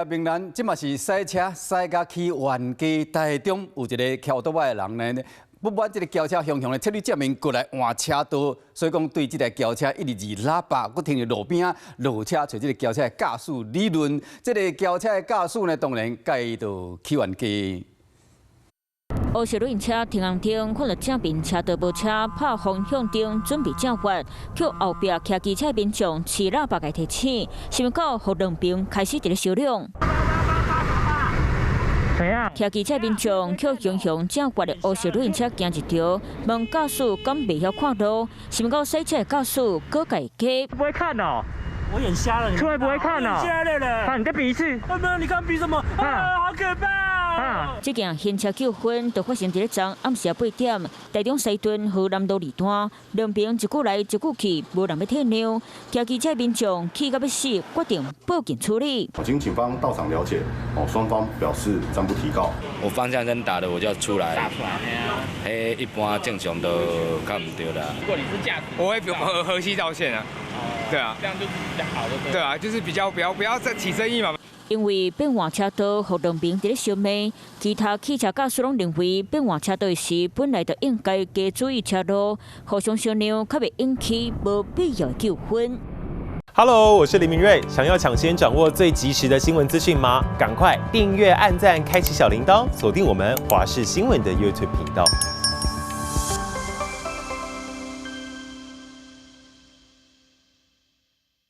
明蘭這嘛是賽車賽甲去冤家。台中有一個騎歐多擺的人呢，不滿這个轎車雄雄的切入正面過來換車道，所以講對這台轎車一直按喇叭，閣停佇路邊仔落車揣這个轎車的駕駛理論。這个轎車的駕駛呢，當然共伊就去冤家。烏色旅行車停紅燈，看著正面車道無車，拍方向燈準備正發，予後壁騎機車民眾吹喇叭共提醒，想袂到予兩邊開始佇咧相嚷。騎機車民眾予雄雄正發的烏色旅行車驚一趒，問駕駛敢袂曉看路，想袂到賽車的駕駛閣共伊加。不會看哦，我眼瞎了，出來不會看哦，瞎了嘞！啊，你再比一次。啊，沒有，你剛比什麼？啊，好可怕！這件行車糾紛就發生佇咧昨暗時8點，台中西屯河南路二段，兩邊一句來一句去，無人欲退讓。騎機車民眾氣到欲死，決定報警處理。經警方到場了解，哦，雙方表示暫不提告。我方向燈打的，我就要出來。打出來。嘿，一般正常都看毋著啦。如果你是駕駛，我會和稀道歉啊。對啊，這樣就是比較好的。對啊，就是比較不要再起爭議嘛。因為變換車道，予兩邊佇咧相罵。其他汽車駕駛攏認為變換車道時，本來就應該加注意車路，互相相讓，較袂引起無必要的糾紛。 Hello，我是林明瑞，想要搶先掌握最及時的新聞資訊嗎？趕快訂閱、按讚、開啟小鈴鐺，鎖定我們華視新聞的 YouTube 頻道。